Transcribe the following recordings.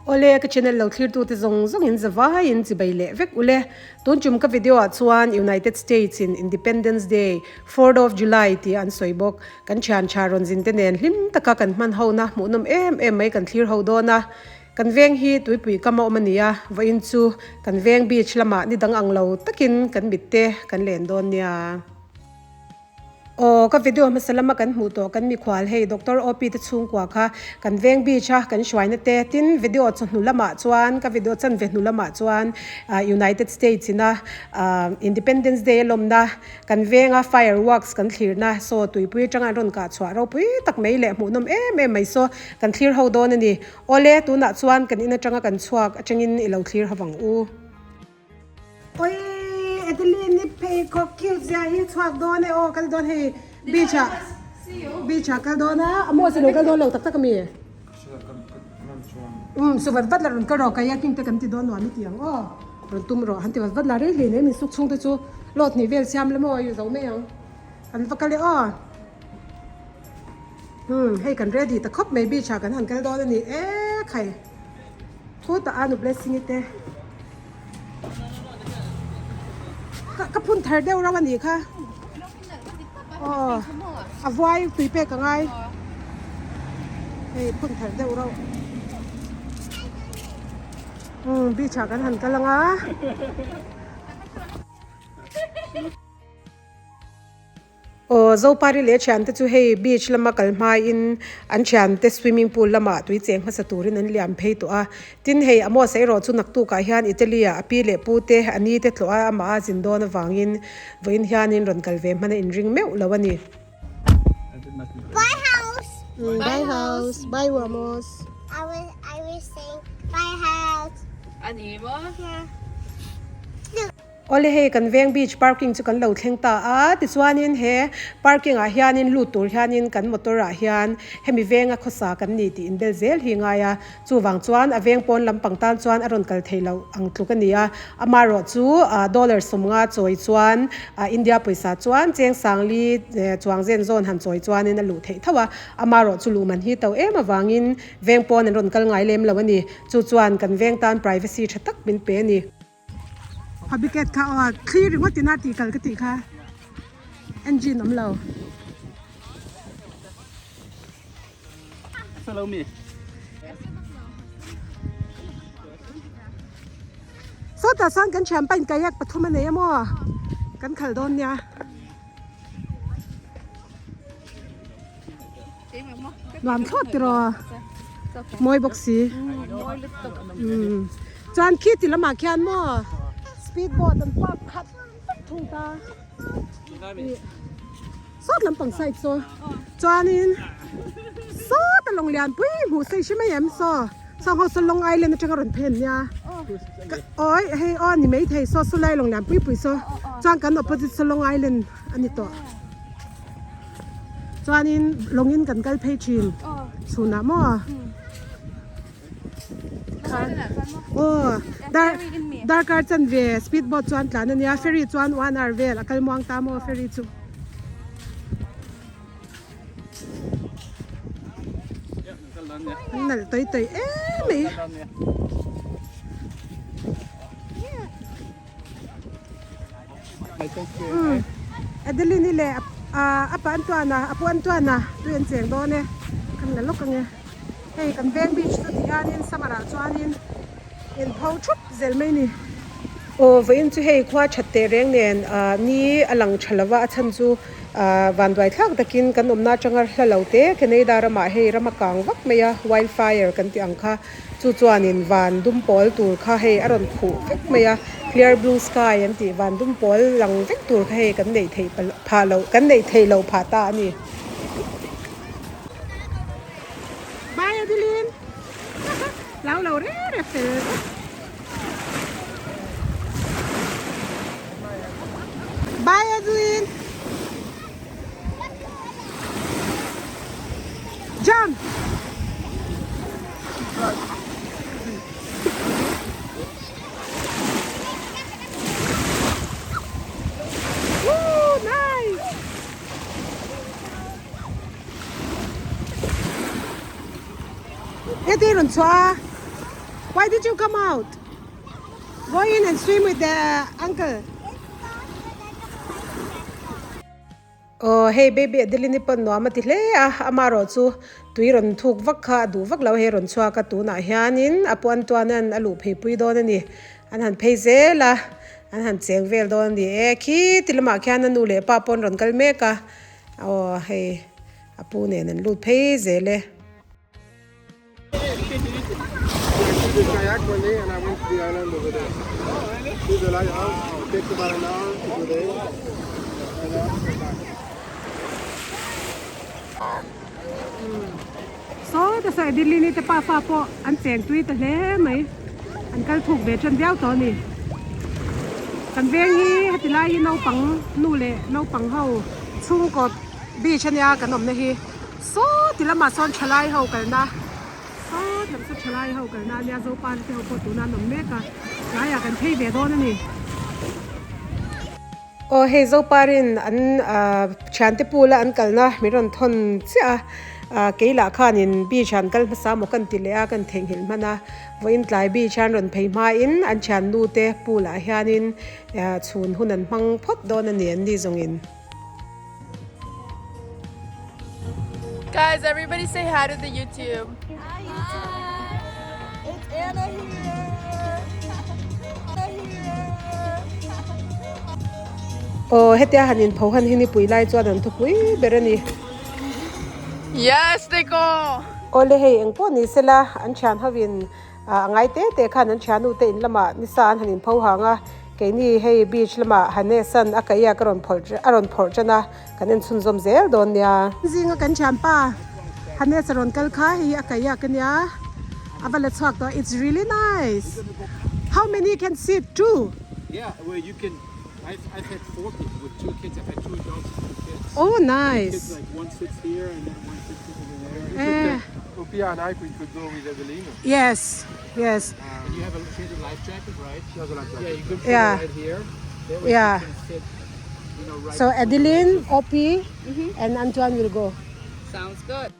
Awle ka channel lo thlir tute zawng zawng in zavai in chibai leh vek ule. Tun tum ka video ah chuan United States in Independence Day, Fourth of July tih an sawi bawk. Kan thian tha rawn zin te nen hlim taka kan hman ho na hmuhnawm em em mai kan thlir ho dawn a. Kan veng hi tuipui kam a awm a ni a, vawiin chu kan veng beach lamah ni dang ang lo takin kan mit te kan len dawn nia. Aw, ka video hmasa lama kan hmuh tawh kan mikhual hei Doctor OP te chhungkua kha kan veng beach a kan hruaina te tin video chawhnu lamah chuan ka video chanve hnu lamah chuan United States ina Independence Day a lawmna kan venga fireworks kan thlirna saw tuipui atanga an rawn kah chhuah ropui tak mai leh hmuhnawm em em mai saw kan thlir ho dawn a ni. Awle, tunah chuan kan in atanga kan chhuak atangin i lo thlir ho vang u. Oi Adeline i pheikhawk cute zia hi chhuak dawn e aw kal dawn hei beach ah beach ah kal dawn a a maw chilo kal dawn lo tak tak ami um su vat vat la rawn kal rawh kayaking te kan ti dawn nuam i ti ang aw rawn tum rawh han ti vat vat la rei hle nei min suk chhung te chu lot hnih vel siam la maw i zo mai ang kan va kal e aw um hei kan ready ta khawp mai beach ah kan han kal dawn a ni e khai. Khutah a nu blessing i te ka phun thar deuh rauh a nih kha aw a vuai tui pek a ngai hei phun thar deuh rauh umm beach ah kan han kal ang a. Aw Zopari leh a thiante chu hei beach lama kal hmain an thiante swimming pool lamah tui cheng hmasa turin an liam phei tawh a. Tin hei Amos erawh chu naktukah hian Italy ah a pi leh pu te a ni te tlawh a amah a zin dawn avangin vawiin hianin rawn kal ve hman a inring meuh lo a ni. Bye house. Bye house. Bye Amos. I was I was saying bye house. Ani maw? Yeah. Awle hei kan veng beach parking chu kan lo thleng ta a, tichuanin he parking ah hianin lut tur hianin kan motor ah hian hemi venga khawsa kan ni tih inbel zel hi ngai a, chuvang chuan a veng pawn lampang tan chuan a rawn kal thei loh ang tluk a ni a, amaherawh chu dollar sawmnga chawi chuan India pawisa chuan cheng sangli chuang zen zawn han chawi chuanin a luh theih tho a, amaherawh chu luh man hi to em avangin veng pawn an rawn kal ngai lem lo a ni, chu chuan kan veng tan privacy tha tak min pe a ni. A biket kha aw thli ringawt ina tih kal ka tih kha engine awm lo. Sawtah sawn kan thianpa in kayak pathum a nei a maw kan khalh dawn nia. Nuam thlawt tiraw mawi bawk si chuan khi ti lamah khian maw speed boat an park khat vek thung ta sawt lampang side saw chuanin sawta lawng lian pui hmuh sei hre mai em saw saw ho saw long island atanga rawn phei an nia awi hei aw ni maithei saw sawlai lawng lian pui pui saw chuan kan opposite saw long island a ni tawh. Chuanin lawngin kan kal phei thin chhunah maw aw dar darkar chanve speed boat chuan tlan a nia ferry chuan one hour vel a kal muang ta maw ferry chu. An nalh tawi tawi em mai. Adeline-i leh a pa an tuan a, a pu an tuan a, tui an cheng dawn e, kan la lawk ang e. Hei kan veng beach chu ti hianin summer ah chuanin in pho thup zel mai a ni. Aw vawiin chu hei khua that teh reng nen ah ni a lang tha lova a chhan chu ah vanduai thlak takin kan awmna atanga hla lo te Canada ramah hei ram a kang vak mai a wildfire kan tih ang kha. Chu chuanin van dum pawl tur kha hei a rawn khuh vek mai a, clear blue sky an tih van dum pawl lang vek tur kha hei kan neih theih phah loh kan neih theih loh phah ta a ni. Bye Adeline hlau lo reng reng fel vek. Bye Adeline. Jump! Woo, nice! Heti rawn chhuah a. Why did you come out? Go in and swim with the uncle. Aw hei baby Adeline pawn nuam a ti hle a, amarawh chu tui rawn thuk vak kha a duh vak lo hei rawn chhuak a tunah hianin a puan tuanan a luh phei pui dawn a ni. An han phei zel a, an han cheng vel dawn a ni e. Khi ti lamah khian a nu leh pa pawn rawn kal mek a, aw hei a pu nen an lut phei zel e. Saw te saw Adeline te pafa pawh an cheng tui ta hle mai an kal thuk ve tan viau tawh a ni kan veng hi heti lai hi naupang nu leh naupang ho chhungkaw beach ania kan awmna hi. Saw ti lamah sawn thalai ho kalna saw ti lam saw thalai ho kalna ania Zopa te ho pawh tuna an awm mek a tlaiah kan phei ve dawn a ni. Aw hei Zoparin an ah thiante pool a an kalna min rawn thawn chiah a ah kei lah khanin beach ah an kal hmasa maw kan ti leh a kan theihnghilh hman a vawiin tlai beach ah an rawn phei hmain an thiannu te pool ah hianin ah chhun hun an hmang phawt dawn a ni an ni zawngin. Guys, everybody say hi to the YouTube. Hi YouTube. It's Anna here. Anna here. Aw hetia han in pho han hi nipui lai chuan an thupui ber a ni. Yes, Nicole. Awle hei eng pawh ni sela an thian ho in A ngai te te khan an thianu te in lamah nisa an han inpho hang a, keini hei beach lamah Hanesan a kaih a ka rawn phawrh a rawn phawrh tan a, kan en chhunzawm zel dawn nia. Zinga kan thianpa Hanes a rawn kal kha hei a kaih a ka nia, a va la chhuak tawh a, it's really nice, how many can sit, two? Yeah, well you can, I've, I've had four people with two kids, I've had two adults and two kids. Oh nice. Kids like one sits here and then one sits over there. Eh. Opia and I we could go with Evelina. Yes, yes. And you have a, she has a life jacket, right? She has a life jacket. Yeah, you could put Yeah. it right here. That way Yeah. she can sit, you know, right. So Adeline, Opie and Antoine will go. Sounds good.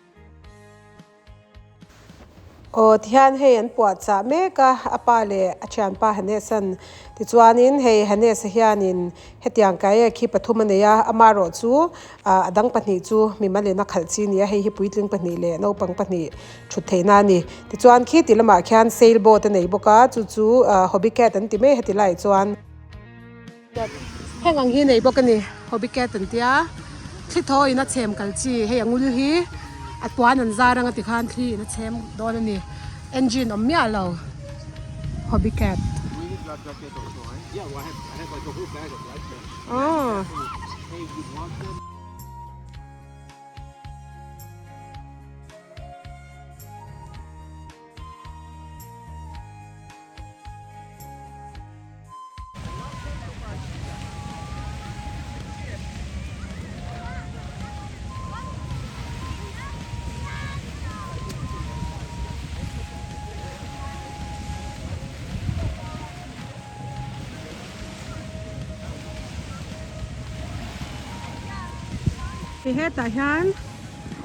Aw tihian hei an puah chah mek a, a pa leh a thianpa Hanes an tichuanin hei Hanes a hianin hetiang kayak hi pathum a nei a, amaherawh chu ah a dang pahnih chu mimalin a khalh chi a ni a, hei hi puitling pahnih leh naupang pahnih thut theihna a ni. Tichuan khi ti lamah khian sail boat a nei bawk a, chu chu ah hobby cat an ti mai heti laiah chuan. Heng ang hi nei bawk a ni hobby cat an tia thli thaw in a chhem kal chi hei a ngul hi a puan an zar anga tikhan thli in a chhem dawn a ni engine awm miah lo hobby cat. Aww. Hetah hian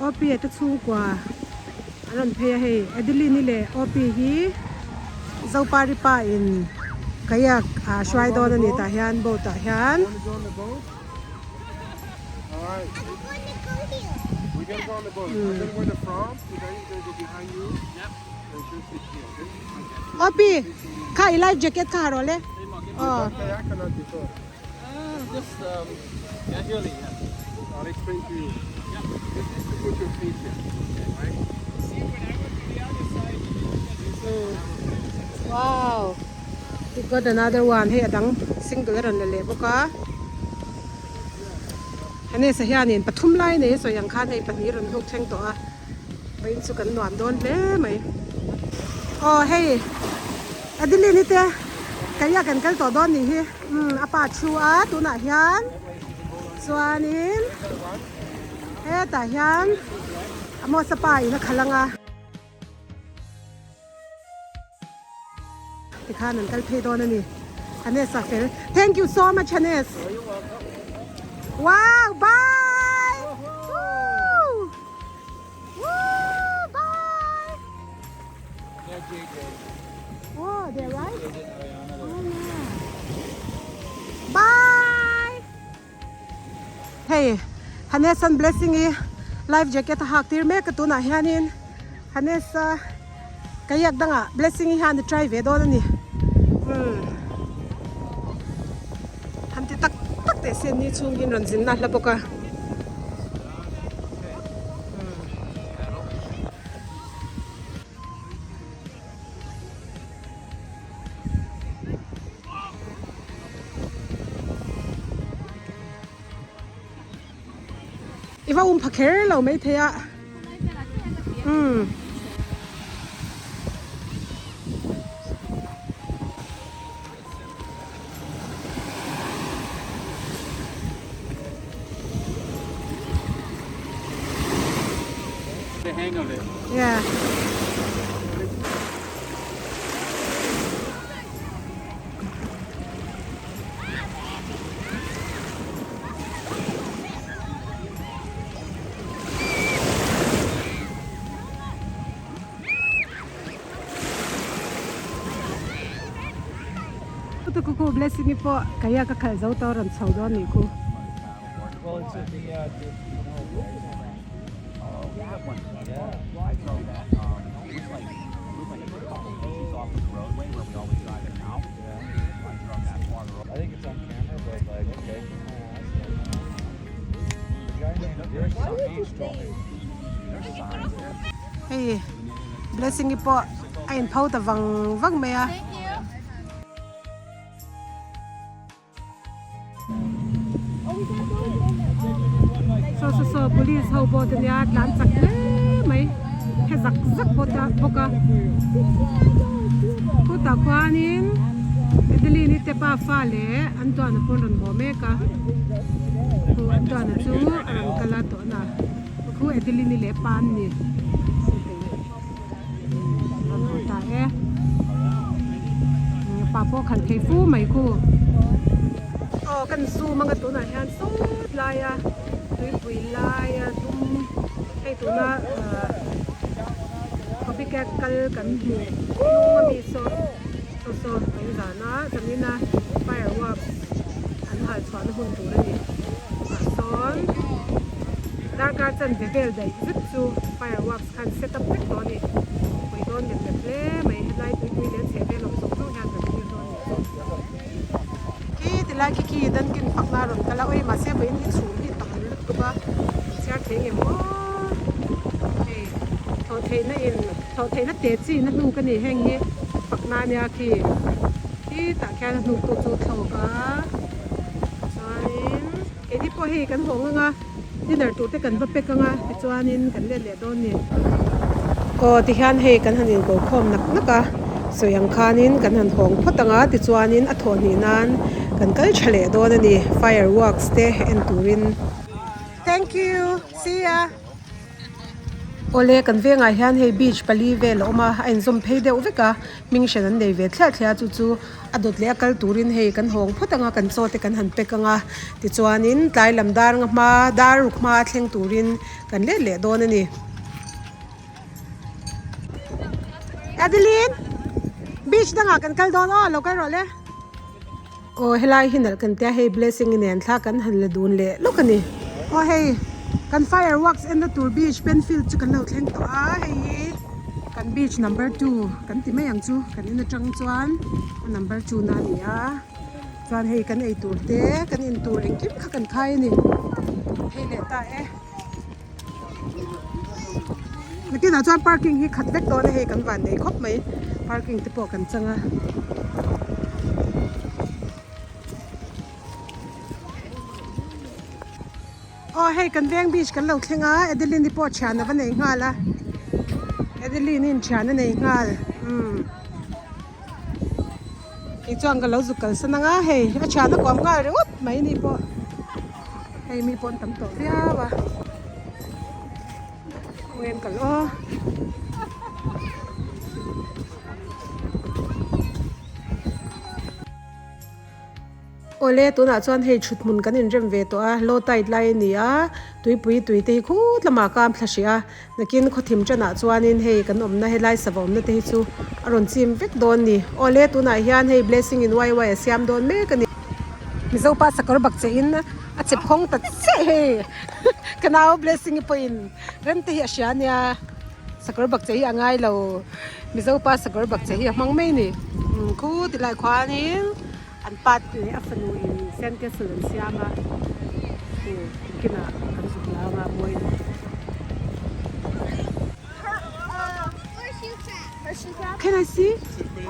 Opie te chhungkua an rawn phei a hei Adeline-i leh Opie hi Zopari pa in kayak a hruai dawn a ni tah hian boat ah hian. Opie kha i life jacket kha ha rawh le aw. Wow we got another one hei a dang single a rawn la leh bawk a Hanes-a hianin pathum lai nei a sawi ang khan hei pahnih a rawn hluk thleng tawh a vawiin chu kan nuam dawn hle mai aw hei Adeline-i te kaia kan kal tawh dawn nih hi. Umm a pa thu a tunah hian chuanin hetah hian Amos-a pa in a khalh ang a tikhan an kal phei dawn a ni Hanes-a fel thank you so much Hanes wow bye woo woo bye. Oh, they right? Oh, yeah. Bye! Hei, Hanesan Blessing i life jacket a hak tir mek a tunah hianin Hanesa kayak dangah Blessing i hian a try ve dawn a ni. Umm. Han ti tak tak teh se ni chhungin rawn zinna hla bawk a. I va um pha kher lo mai thei a umm. The hang of it. Yeah. Putu blessing i pawh kayak a khalh zo tawh a rawn chho dawn nih khu. Hei blessing hi pawh a in pho ta vang vang mai a. Saw saw saw police ho pawh te nia tlan chak hle mai he zak zak pawh te bawk a khutah khuanin Adeline-i te pafa leh an tuahna pawh an rawn haw mek a khu an tuahna chu a rawn kal a tawhna khu Adeline-i leh pa an ni rawn haw ta e pa pawh khalh thei fu mai khu aw kan zoom anga tunah hian sawt laia tuipui laia dum hei tuna ahh copycat kal kan hmuh hnung ami saw saw saw mai zana zanina fireworks an hal chhuahna hun tur a ni tah sawn darkar chanve vel daih zet chu fireworks khan set up vek tawh a ni pui dawn lem lem hle mai helai tuipui leh chheh vel awm zawng zawng hian kan thlir dawn a nih chu khi tilai khi khi Dunkin fakna a rawn kal a awi mahse vawiin hi chhum hi tam lutuk a chhiar thei ngem aw hei thawh theihna in thawh theihna te chi na hnu ka ni heng hi fakna ania khi khi tah khian a hnuk tu chu thlawk a chuanin keini pawh hei kan hawng ang a dinner tur te kan va pack ang a tichuanin kan let leh dawn ni. Aw tihian hei kan han inko khawm nak nak a sawi ang khanin kan han hawng phawt ang a tichuanin a thawh hnih nan kan kal tha leh dawn a ni fireworks te en turin. Thank you see ya. Awle kan vengah hian hei beach pali vel a awm a a inzawm phei deuh vek a hming hran an nei ve thliah thliah a chu chu a dawt leh a kal turin hei kan hawng phawt ang a kan chaw te kan han pack ang a tichuanin tlai lam dar nga hma dar ruk hma thleng turin kan let leh dawn a ni. Adeline beach dangah kan kal dawn aw lo kal rawh le. Aw helai hi nalh kan tia hei blessing i nen thla kan han la dun leh lawk a ni. Aw hei kan fireworks en na tur beach Penfield chu kan lo thleng tawh a hei hi kan beach number 2 kan ti mai ang chu kan in atang chuan a number 2 na a ni a chuan hei kan ei tur te kan in tur engkim kha kan khai a ni hei leh ta e. Nakinah chuan parking hi khat vek dawn a hei kan van nei khawp mai parking te pawh kan chang a. Aw hei kan veng beach kan lo thleng a Adeline-i pawh thian a va nei nghal a Adeline-in thian a nei nghal umm kei chuan ka lo zuk kalsan ang a hei a thian a kuam nghal ringawt mai ni pawh. Hei mi pawh an tam tawh viau a khawnge an kal aw. Awle tunah chuan hei thuthmun kan inrem ve tawh a, low tide lai a ni a, tuipui tui te hi khut lamah kam thla hrih a, nakin khawthim tanah chuanin hei kan awmna helai sava awmna te hi chu a rawn chim vek dawn a ni. Awle tunah hian hei blessing in wai wai a siam dawn mek a ni. Mizo pa sakawr bak che in a chep hawng ta chiah hei ka nau blessing i pawhin rem te hi a hria ania sakawr bak che hi a ngai lo Mizo pa sakawr bak che hi a hmang mai a ni khu tilai khuanin. An pa leh a fanu in sandcastle an siam a, chu kinah kan zuk la anga mawi a ni. Can I see?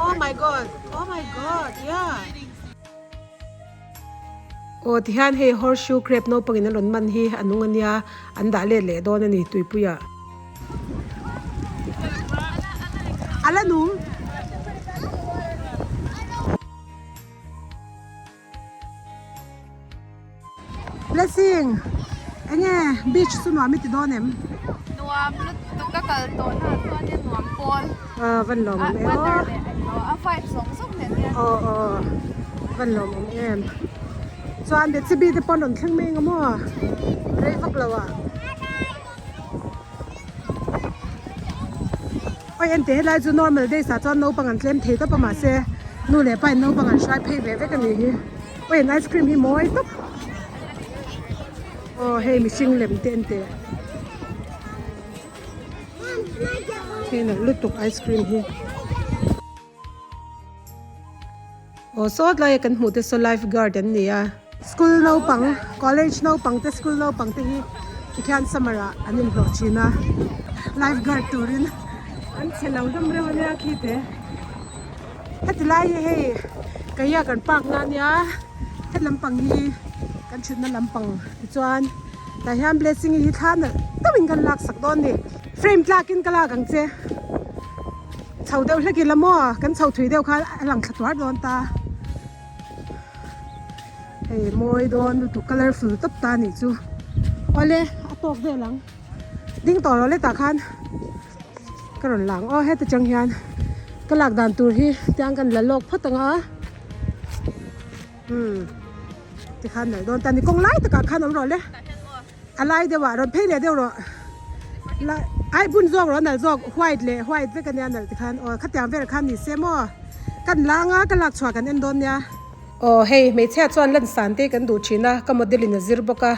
Oh my god, oh my god, yeah. Aw tihian hei horseshoe crab naupangin a rawn man hi a nung ania, an dah let leh dawn a ni tuipuiah. A la nung. Blessing enge beach chu nuam i ti dawn em? Nuam lutuk ka kal tawh na ah chuan in nuam pawl. Aw van lawm awm em aw. A vibe zawng zawng nen hian. Aw aw van lawm awm em. Chuan Bethsy te pawn rawn thleng mai ang maw rei vak lo ah. Oi ente helai chu normal days ah chuan naupang an tlem thei tawp a mahse nu leh pa in naupang an hrai phei ve vek a nih hi oi an ice cream hi mawi tawp aw hei mihring lem te ente hei nalh lutuk ice cream hi. Aw sawt laia kan hmuh te saw life guard an ni a. School naupang, college naupang te school naupang te hi tikhian summer ah an inhlawh thin a. Life guard turin an che lo hlawm reuh ania khi te. Heti lai hi hei keia kan park na ania he lampang hi kan thutna lampang tichuan tah hian blessing hi thla nalh deuhin kan laksak dawn a ni. Frame tlakin ka lak ang che. Chho deuh hlek ila maw kan chho thui deuh kha a lang thla tuar dawn ta hei mawi dawn lutuk colourful tawp ta anih chu awle a tawk vel ang ding tawh lo letah khan ka rawn lang aw heti chang hian ka lak dan tur hi tiang kan la lawk phawt ang a umm tikhan nalh dawn ta ni kawng lai takah khan awm rawh le. A lai deuh ah rawn phei leh deuh rawh la ai bun zawk rawh a nalh zawk white leh white vek ania nalh tikhan aw khatiang vel khan ni se maw kan lang a ka lak chhuah kan en dawn nia. Aw hei hmeichhia chuan lansan te kan duh thin a ka model in a zir bawk a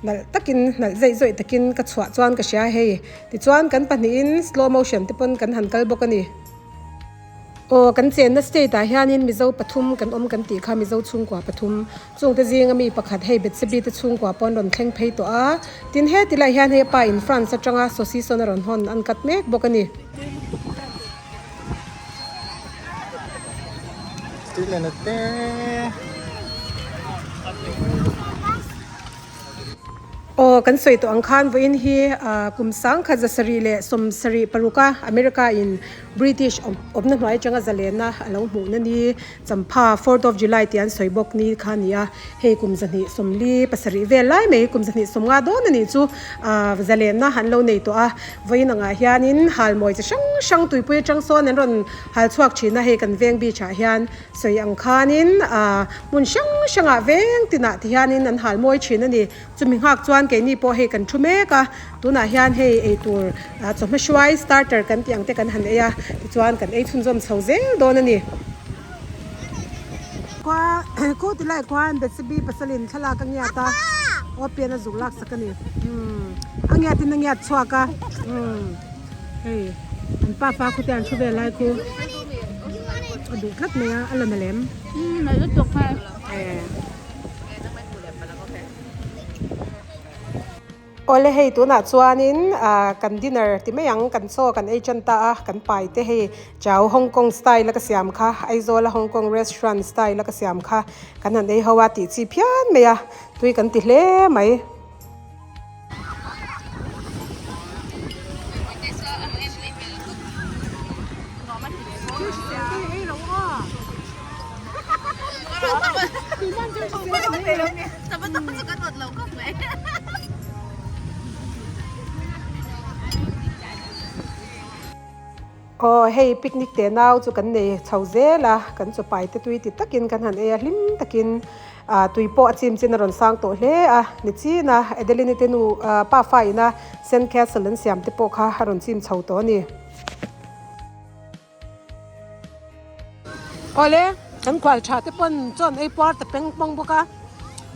nalh takin nalh zeih zawih takin ka chhuah chuan ka hria hei tichuan kan pahnihin slow motion te pawn kan han kal bawk a ni. Aw, kan chenna state ah hianin Mizo pathum kan awm kan tih kha Mizo chhungkua pathum chungte zinga mi pakhat hei Bethsebi te chhungkua pawh an rawn thleng phei tawh a, tin heti lai hian hei a pa in France atanga Saucisson a rawn hawn an kat mek bawk a ni. Aw, kan sawi tawh ang khan vawiin hi kum sangkhat zasarih leh sawmsarih paruka America in British awmna hnuai atanga zalenna a lo hmuhna ni champha Fourth of July tih an sawi bawk ni kha a ni a, hei kum zahnih sawmli pasarih vel lai mai kum zahnih sawmnga dawn a nih chu zalenna an lo nei tawh a, vawiin angah hianin halmawi chi hrang hrang tuipui atang sawn an rawn hal chhuak thin a, hei kan veng beach ah hian Sawi ang khanin hmun hrang hrangah veng tinah ti hianin an hal mawi thin a ni. Chumi nghak chuan keini pawh hei kan thu mek a, tunah hian hei eitur chawhma hruai starter kan tih ang te kan han ei a, tichuan kan ei chhunzawm chho zel dawn a ni. Khua khu ti lai khuan Bethsebi pasalin thlalak a ngiat a, aw pian a zuk lak sak a ni. A ngiatin a ngiat chhuak a, hei an pafa khu te an thu vel lai khu. A duh tlat mai a, a la na lem. Umm a lutuk hmel. Awle hei tunah chuanin ah kan dinner ti mai ang kan chaw kan ei tan ta a kan pai te hei chau Hong Kong style a ka siam kha Aizawl a Hong Kong restaurant style a ka siam kha kan han ei ho a tih chi phian mai a tui kan ti hle mai. Aw hei picnic teh nau chu kan nei chho zel a, kan chaw pai te tui ti takin kan han ei a hlim takin ah tui pawh a chim chin a rawn sang tawh hle a ni chin a Adeline te nu ah pa fa ina sand castle an siam te pawh kha a rawn chim chho tawh a ni. Awle kan kual tha te pawn chuan ei puar ta peng pawng bawk a,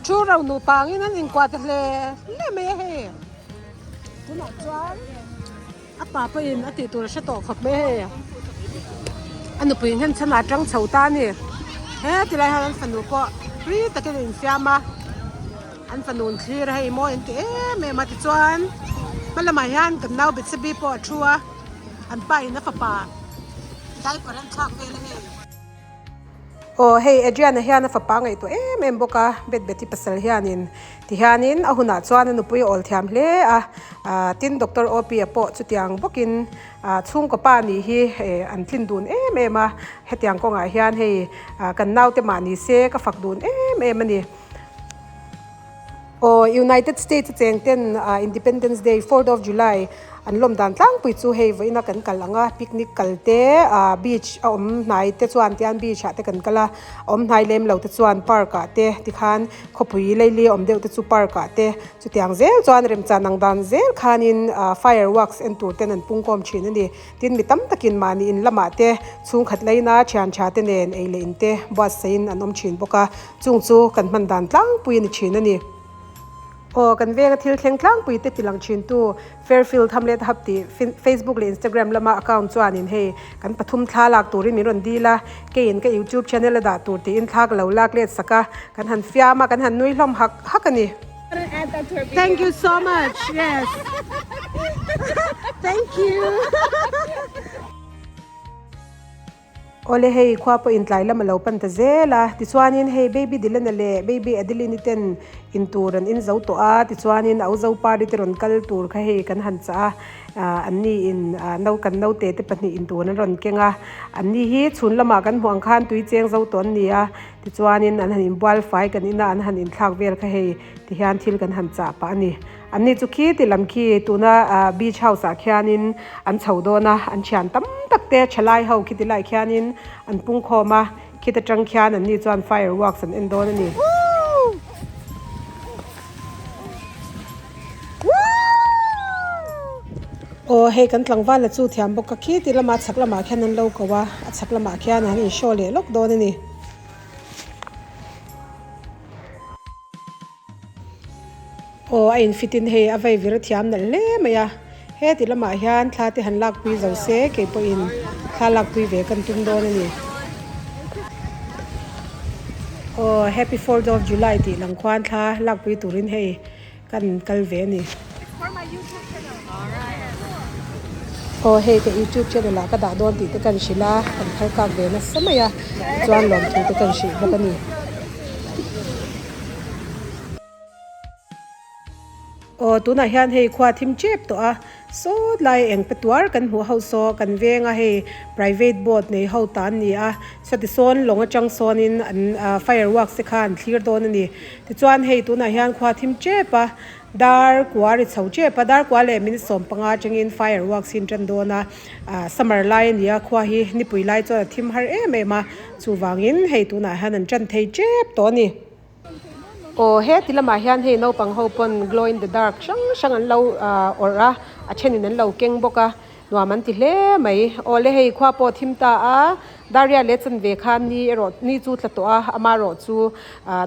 thu ro nupa angin an inkuah ta hle hle mai a hei tunah chuan. A pa pawhin a tih tur a hre tawh khawp mai hei. A nupui nghen chhan ah tang chho ta a ni. He tilai hian an fanu pawh free takin a infiam a. An fanu an thlir a hei mawi an ti em em a tichuan hma lamah hian kan nau Betsebi pawh a thu a. An pa in a fapa diaper an thlak vel a hei. Aw hei Adriana hian a fapa ngaihtuah em em bawk a, Bet Betty pasal hianin tihianin a hunah chuan a nupui a awl thiam hle a, ah tin Doctor Opie pawh chutiang bawkin ah chhungkaw pa nih hi eh an tlin dun em em a, hetiang kawngah hian hei ah kan naute mah ni se ka fak dun em em a ni. Aw United States a cheng ten Independence Day fourth of July an lawm dan tlangpui chu hei vawiina kan kal ang a picnic kal te ah beach a awm hnai te chuan tian beach ah te kan kal a awm hnai lem lo te chuan park ah te tikhan khawpui leili a awm deuh te chu park ah te chutiang zel chuan remchan ang dan zel khanin ah fireworks en tur ten an pungkhawm thin a ni tin mi tam takin mahni in lamah te chhungkhat laina thian tha te nen ei leh in te buatsaihin an awm thin bawk a. Chung chu kan hman dan tlangpui a ni thin a ni. Aw, kan venga thil thleng tlangpui te tilang thin tu Fairfield Hamlet Hub tih Facebook leh Instagram lama account chuanin hei kan pathum thla lak turin min rawn dil a, keiin ka YouTube channel a dah tur tiin thla ka lo lak let sak a, kan han fiam a, kan han nui hlawm hak hak a ni. Thank you so much, yes. Thank you. Awle hei khua pawh intlai lam a lo pan ta zel a, tichuanin hei baby Dylan-a leh baby Adeline-i ten in tur an in zo tawh a, tichuanin au zo party te rawn kal tur kha hei kan han chah a, ah an ni in ah no kan naute te pahnih in tur an rawn keng a, an ni hi chhun lamah kan hmuh ang khan tui cheng zo tawh an ni a, tichuanin an han inbual fai kan ina an han inthlak vel kha hei tihian thil kan han chah pah a ni. An ni chu khi ti lam khi tuna beach house ah khianin an chho dawn a, an thian tam tak te thalai ho khi ti lai khianin an pung khawm a, khit atang khian an ni chuan fireworks an en dawn a ni. Aw hei kan tlangval la chu thiam bawk a khi ti lama chhak lamah khian an lo ko a, a chhak lamah khian an in show leh lawk dawn a ni. Aw a infit in hei a vei vir a thiam nalh hle mai a, heti lamah hian thla te han lakpui zo se kei pawhin thla lakpui ve kan tum dawn a ni. Aw happy fourth of July tih lang khuan thla lakpui turin hei kan kal ve a ni. Aw hei ka youtube channel ah ka dah dawn tih te kan hrilh a, kan phal kak ve nasa mai a, tichuan lawmthu te kan hrilh bawk a ni. Aw tunah hian hei khua thim tep tawh a, sawt lai eng pe tuar kan hmuh ho saw kan veng a hei private boat nei ho ta an ni a, sawti sawn lawng atang sawnin an fireworks te kha an thlir dawn a ni. Tichuan hei tunah hian khua thim tep a. Dar kua ri chho tep a, dar kua leh minute 15 atangin fireworks hi an tan dawn a, ah summer lai a ni a, khua hi nipui lai chuan a thim har em em a, chuvangin hei tunah hian an tan thei tep tawh a ni. Aw heti lamah hian hei naupang ho pawn glow in the dark hrang hrang an lo ah awrh a, a thenin an lo keng bawk a, Nuam an ti hle mai. Aw le hei khua pawh thim ta a, Daria leh chanve khan ni erawh ni chu tla tawh a, ama erawh chu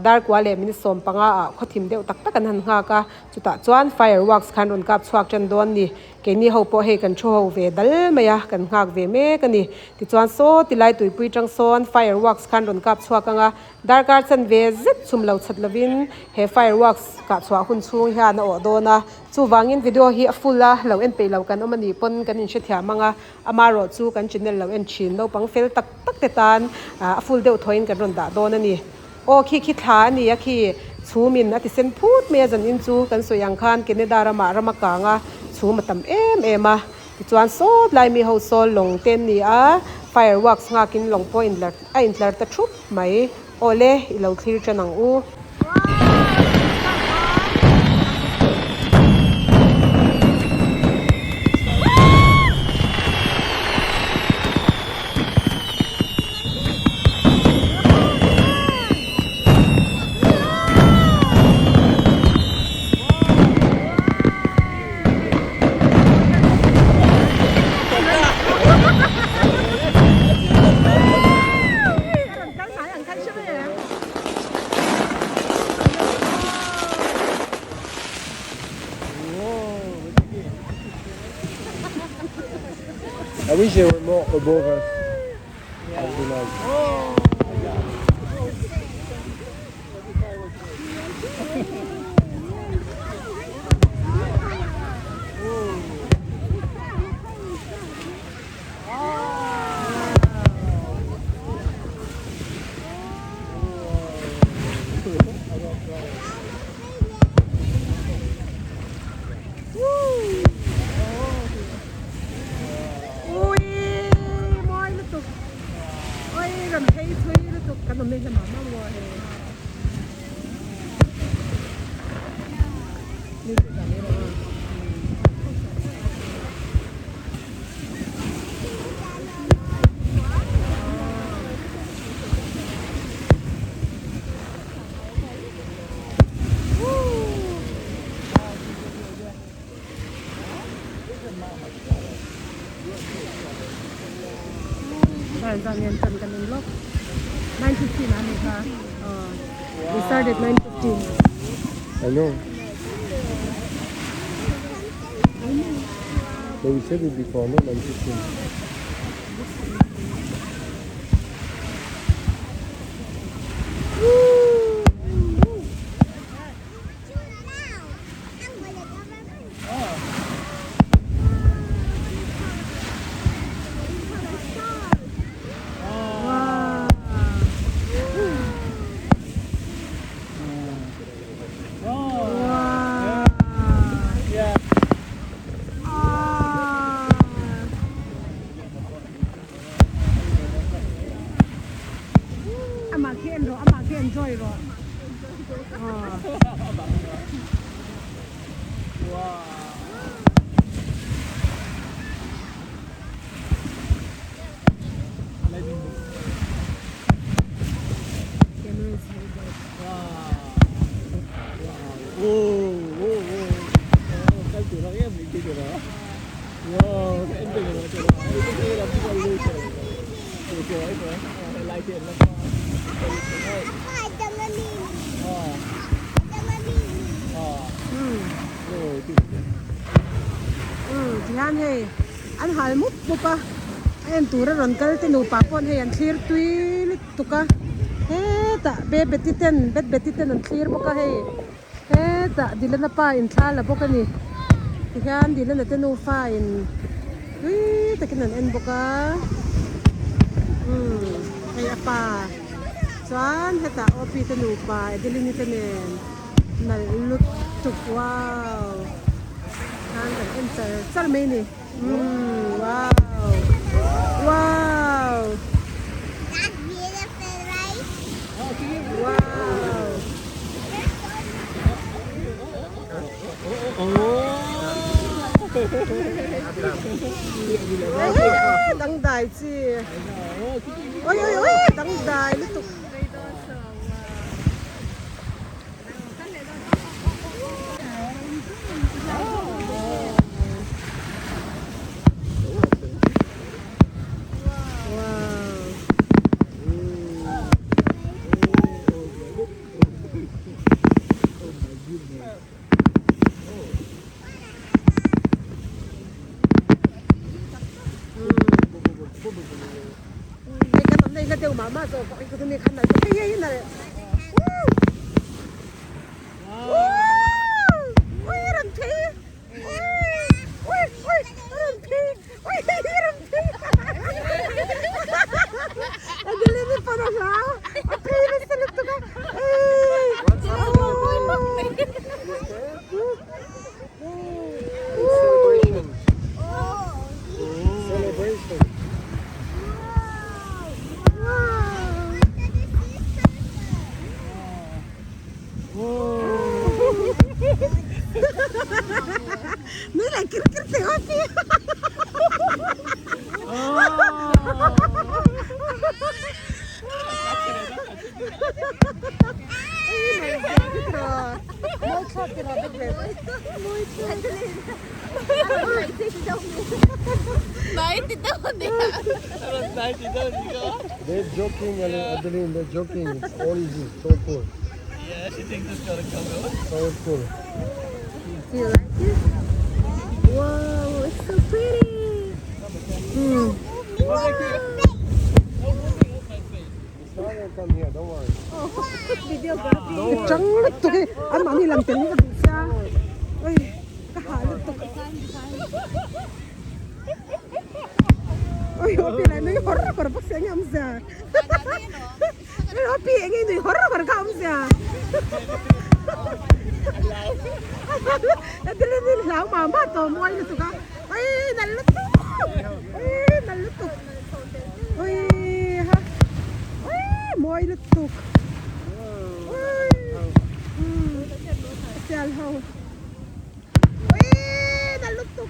Darkua leh minute 15 ah khaw thim deuh tak tak an han nghak a, chutah chuan fireworks khan rawn kap chhuak tan dawn ni. Keini ho pawh hei kan thu ho ve dal mai a, kan nghak ve mek a ni. Tichuan saw tilai tuipui tang sawn fireworks khan rawn kap chhuak ang a, Darkar chanve zet chhum lo chhat lovin he fireworks kah chhuah hun chhung hian a awh dawn a, Chuvangin video hi a full a, lo en peih lo kan awm a nih pawn kan inhrethiam ang a, amarawh chu kan channel lo en thin naupang fel tak tak te tan a full deuh thawhin kan rawn dah dawn a ni. Aw khi khi thla a ni a khi chhumin a ti sen phut mai a zanin chu kan sawi ang khan Canada ramah ram a kang a, chhum a tam em em a, tichuan sawt lai mi ho sawl lawng te an ni a, fireworks nghakin lawng pawh a intlar ta thup mai. Aw le, i lo thlir tan ang u. wish there were more above us. That'd be nice. Ui mawi lutuk oi rawn phei thui lutuk kan awm nei hlawm ah mah maw hei. 9:15 ani kha we started 9:15 I know. But we said it before, no? 9:15. Amah khi en rawh amah khi enjoy rawh Umm tihian hei an hal mup mup a a en tura rawn kal te nupa paw'n hei an thlir tui lutuk a hetah be beti ten bet beti ten an thlir bawk a hei hetah Dilana pa in thla la bawk a ni tihian Dilana te nufa in tui takin an en bawk a umm hei a pa chuan hetah Opi te nupa Adeline te nen. Nalh lutuk wow khan kan en char char mai ni umm wow wow That's beautiful, right? Wow dangdai chi oi oi oi dangdai lutuk. Hei kan awmna hi la deuh mah mah zawk bawk in ka hmi khan nalh bawk hei hei nalh ui rawn phei ui ui rawn phei ui rawn phei Adeline pawn a hlau a phei nasa lutuk a Celebration. Celebration. Nui leh kir kir teh awk hi. They're joking, Adeline, they're joking. It's all easy. It's all cool. Yeah, she thinks it's gonna come out. It's all cool. Do you like it? Whoa, it's so pretty! Ka chang lutuk hi anmahni lang tel hi ka duh sia oi ka hah lutuk oi aw pi lai nui hawr hawr bawk sia nge awmzia aw pi enge nui hawr hawr kha awmzia Adeline hi hlau mah mah tawh mawi lutuk a oi nalh lutuk oi nalh lutuk oi ha oi mawi lutuk oi sial ho oi nalh lutuk.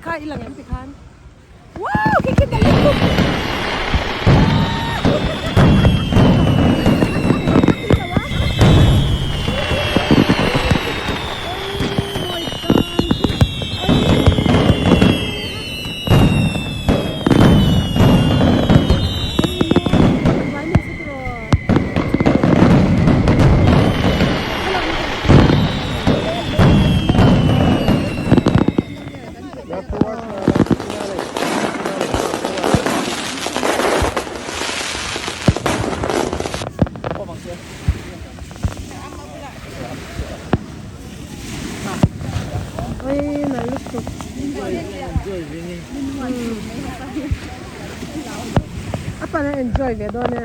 Kha i lang em tikhan. Wow, khi khi nalh lutuk. A pan a enjoy ve dawn e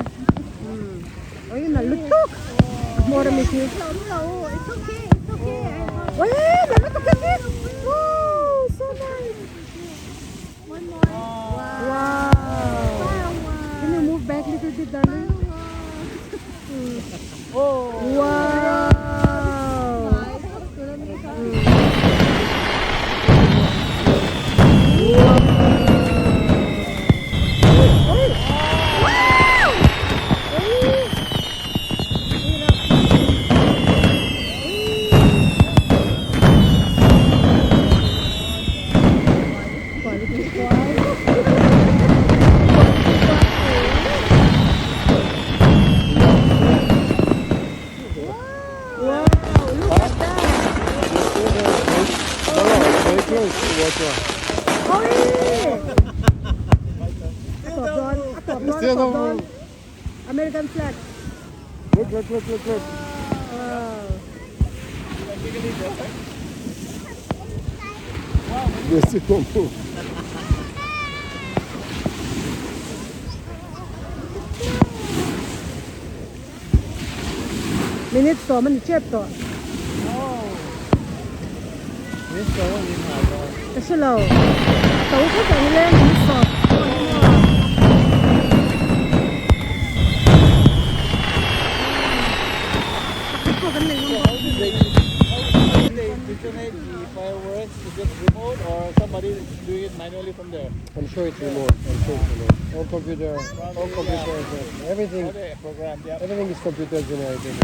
oi nalh lutuk a hmawr ami khi oi nalh lutuk khi khi wow so nice wow can you move back little bit darling wow. American flag. Look, look, look, look, look. Yes, it won't move. Minute sawm a ni tep tawh. Ka hre lo. A to khawp ang le minute sawm pawh hi maw. Pakhat pawh kan nei ngam bawk. I'm sure it's remote. I'm sure it's remote. All computer, all computer, everything. Everything is computer generated.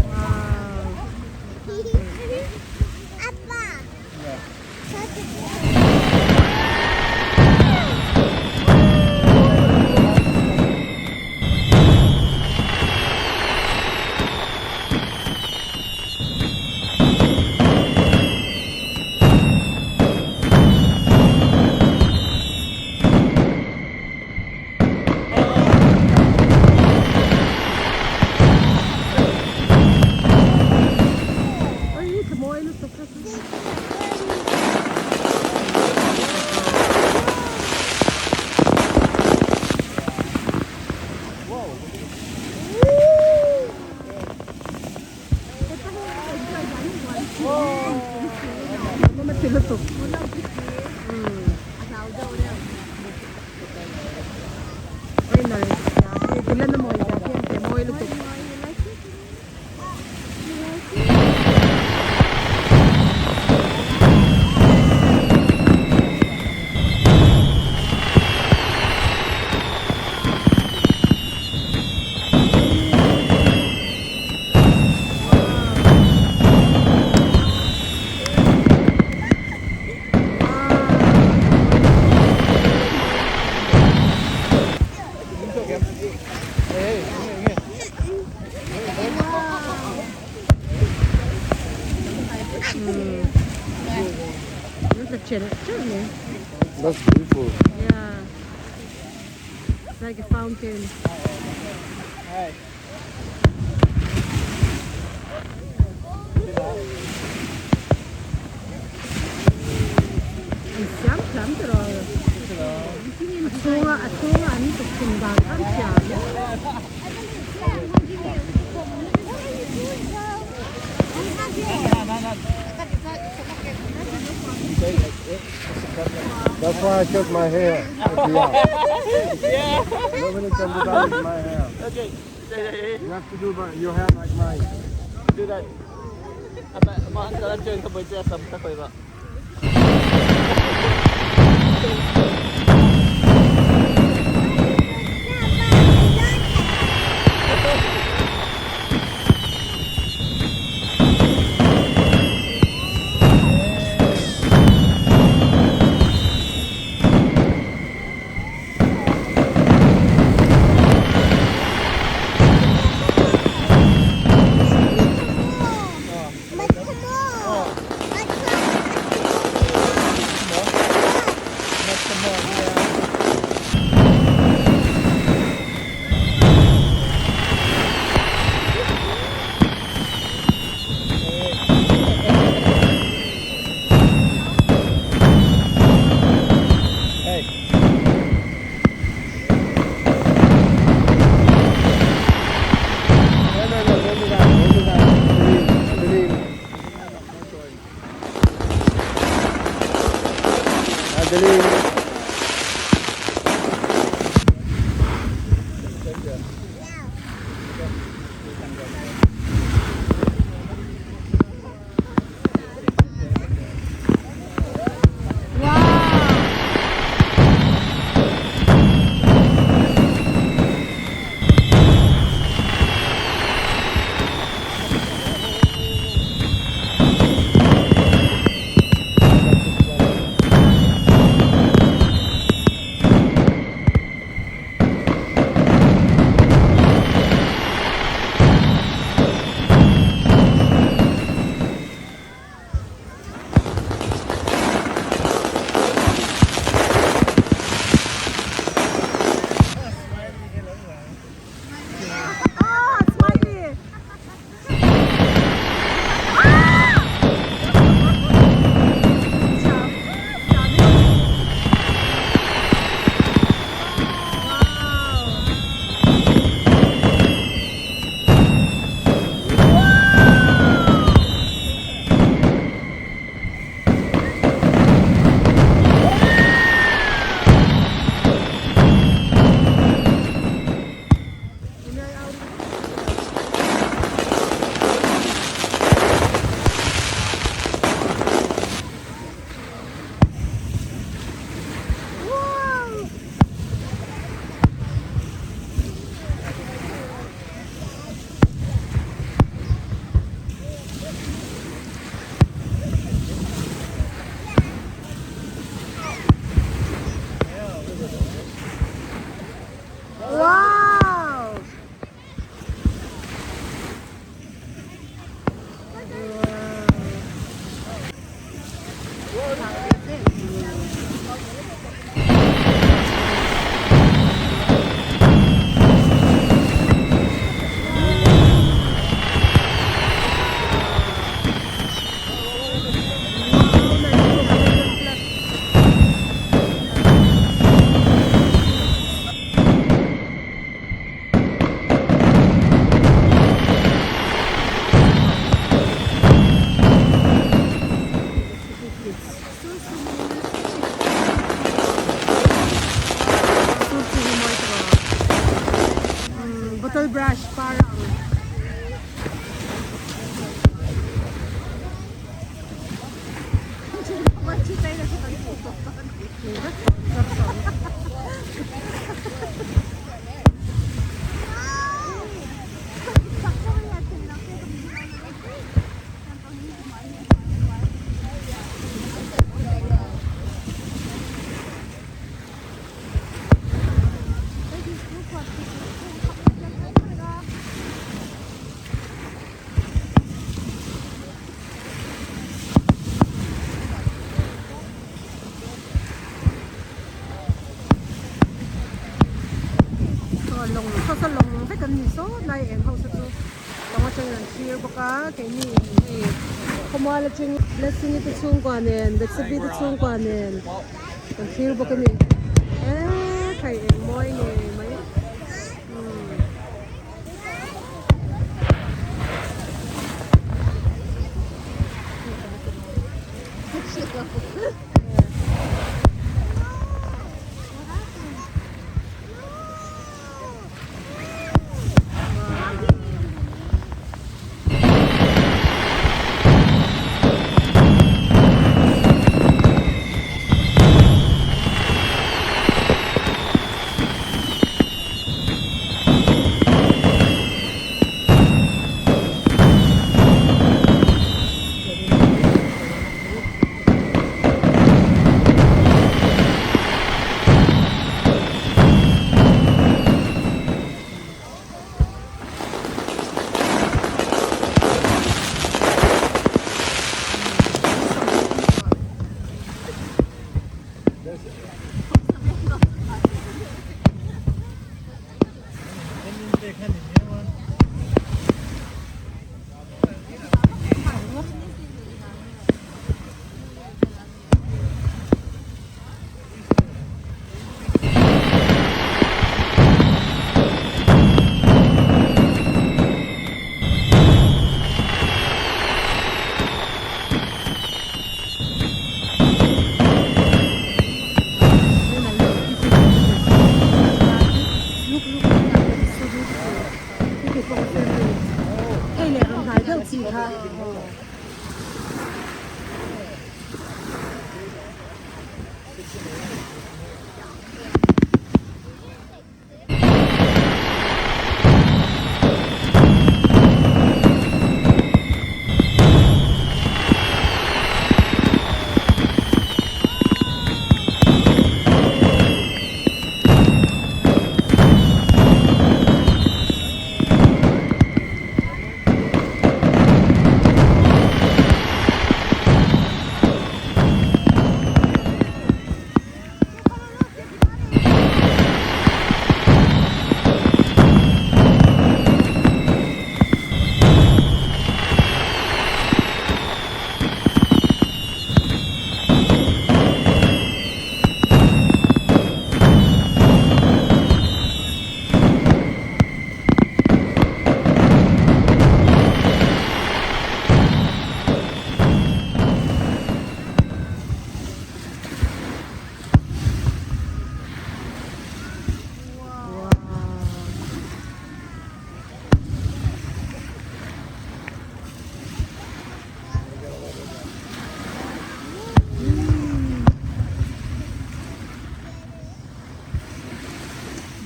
An tla chelh chelh mai. That's beautiful. Yeah. It's like a fountain. An siam thiam ta rawh. A chhunga a chhunga an tukkhum dan kha an thiam. That's why I cut my hair. Yeah. Nobody can do that with my hair. Okay. You have to do your hair like mine. Do that. No, no, no, don't do that. Don't do that. Adeline, Adeline. Adeline. Ah, smiley! Wow! Bottle brush parang. bawk a keini in hei khawmual atang Blessing-i te chhungkua nen Bethsabee te chhungkua nen kan thlir bawk a ni eee khai eng mawi ngei mai umm. Hei leh rawn hnai deuh chi kha.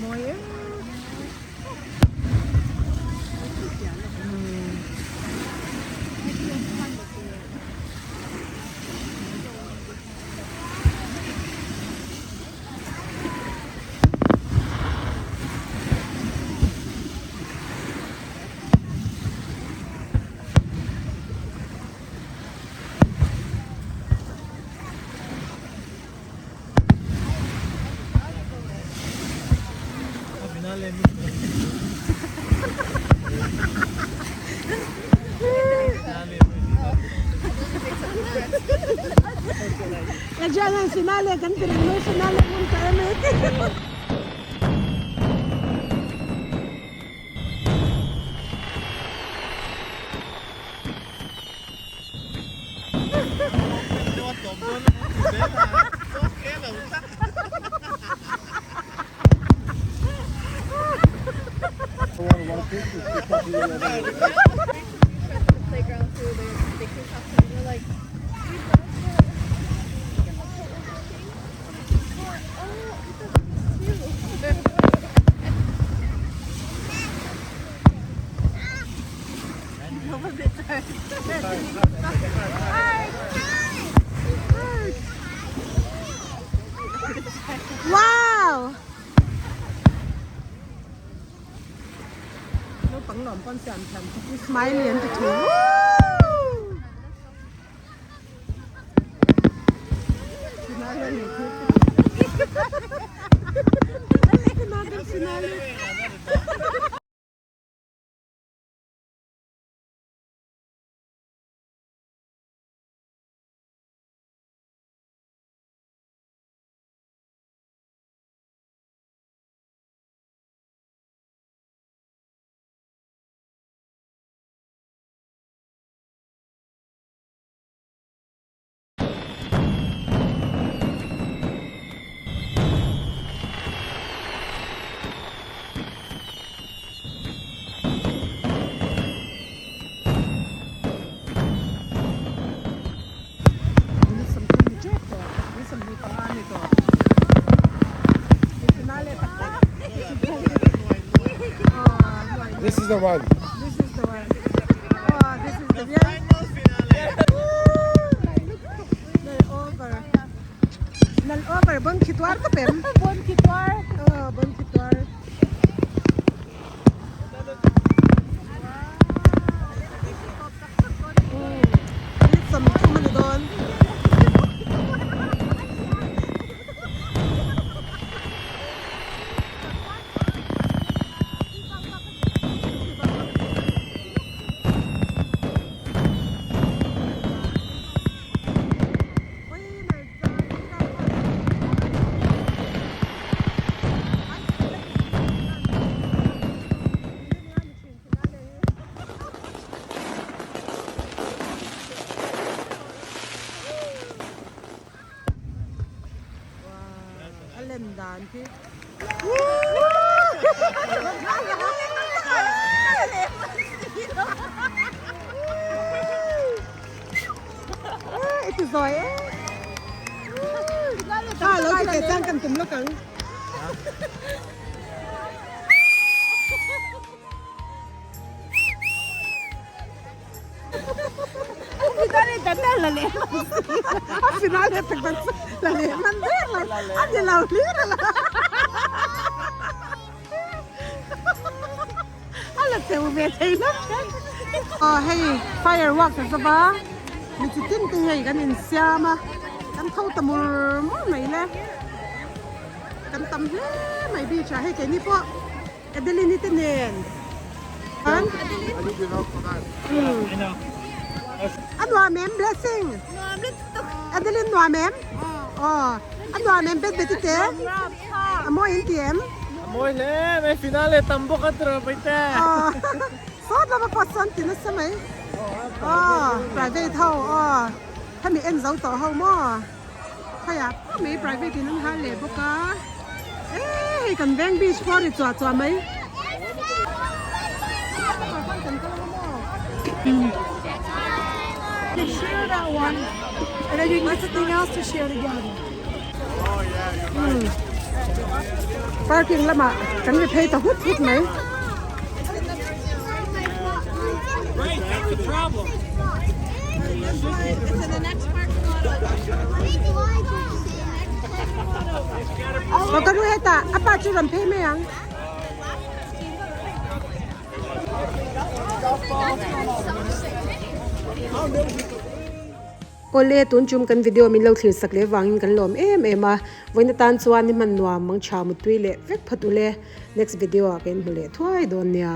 Mawi em. Adrian finale kan ti reng mai finale ngun ta em e ti. Wow! Naupang lawm pawn siam thiam khawp i smiley an ti thu. Finale a ni thu. Finale. the one. This is the one. Oh, this is the Final finale. Nal over. Nal over. Bon khitwar to pem. Bon khitwar. Oh, bon khitwar. A lem dan khi. I ti zawi e. Ha lo ti teh chuan kan tum lawk ang. A finale tak tak chu la leh hman der lo a ni lo hlir a la a la cheu ve thei lo aw hei firework a zawk a mi chi tin te hei kan insiam a kan tho ta mur mur mai le kan tam hle mai beach ah hei keini pawh Adeline te nen an a nuam em blessing Adeline nuam em aw a nuam em bet beti te a mawi in ti em a mawi hle mai finale tam bawk a tura mai te aw sawt lama pawh chuan ti nasa mai aw private ho aw hemi en zo tawh ho maw. Khaiah pawh mai private in an hal leh bawk a eh hei kan veng beach pawh a ri chuah chuah mai. Parking lamah kan ri phei ta hut hut mai. Aw ka nu hetah a pa chu rawn phei mai ang. Awle tun chum kan video min lo thlir sak leh vangin kan lawm em em a, vawiin atan chuan ni hman nuam mang tha muttui leh vek phawt ule, next video ah ka inhmu leh thuai dawn nia.